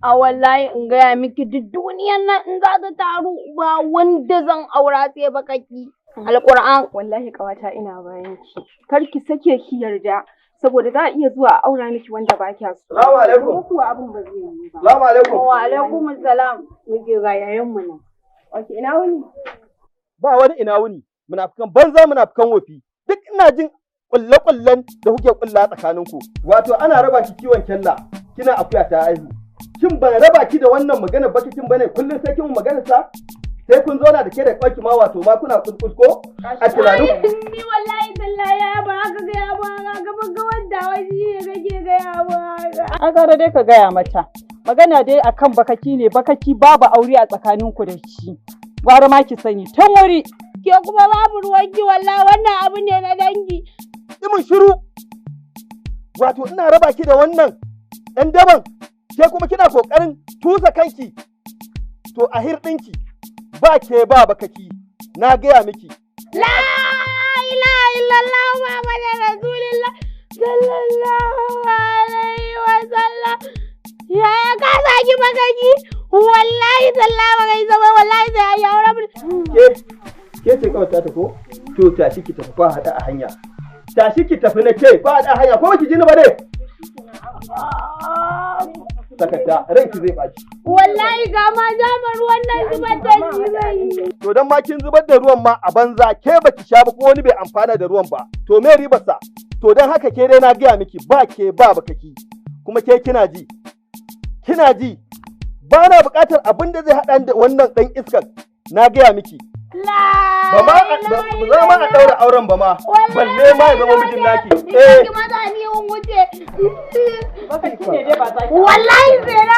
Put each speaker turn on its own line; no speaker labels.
A wallahi in gaya miki, duk duniyan nan in za ta taru, ba wanda zan aura sai bakaki. Alƙur'an.
Wallahi ƙawata, ina bayan ki. Kar ki sake ki yarda, saboda za a iya zuwa a aura miki wanda ba kya so.
Salamu alaikum.
Ko kuwa abin ba zai yi ba.
Salamu alaikum.
Wa alaikum salam. Muke ga yayan mu nan.
Okay, ina wuni?
Ba wani ina wuni, munafukan banza, munafukan wofi. Duk ina jin kulle-kullen da kuke kulla tsakaninku. Wato ana raba ki kiwon kyalla, kina akuya ta haihu. Kin ban raba ki da wannan magana bakakin bane, kullum sai kin magana sa? Sai kun zauna da ke da kwaki ma, wato ma kuna kuskus ko? A tunanin
Ni wallahi tallahi ya ba haka gaya ba, haka ba ga wanda wai shi ne kake gaya ba haka.
A gara dai ka gaya mata. Magana dai akan bakaki ne, bakaki babu aure a tsakaninku da shi. Gwara ma ki sani tun wuri.
Ke kuma babu ruwanki, wallahi wannan abu ne na dangi.
Imin shiru. Wato ina raba ki da wannan ɗan daban, ke kuma kina ƙoƙarin tusa kanki. To a hirɗinki, ba ke ba bakaki, na gaya miki.
La ilaha illallah Muhammadur Rasulullah sallallahu alaihi wa sallam. Yaya, ka saki bakaki? Wallahi tallahi ba kai zama, wallahi sai ayi auren.
Ke, ke ce kawai ta ko? To tashi ki tafi, kwa haɗa a hanya. Tashi ki tafi na ke, kwa haɗa a hanya, ko baki ji ni ba ne? Sakata, ranki zai ɓaci.
Wallahi ga ma jama ruwan nan, zubar da shi zai yi.
To dan ma kin zubar da ruwan ma a banza, ke baki sha ba ko wani bai amfana da ruwan ba. To me ribarsa? To dan haka ke dai na gaya miki, ba ke ba bakaki. Kuma ke kina ji. Kina ji. Ba na buƙatar abin da zai haɗa ni da wannan ɗan iskan. Na gaya miki.
La
Ba ma ba za ma a ɗaura auren ba ma. Balle ma ya zama mijin naki. Eh.
Ki maza ni in wuce.
Bakaki ne dai ba za ki.
Wallahi sai na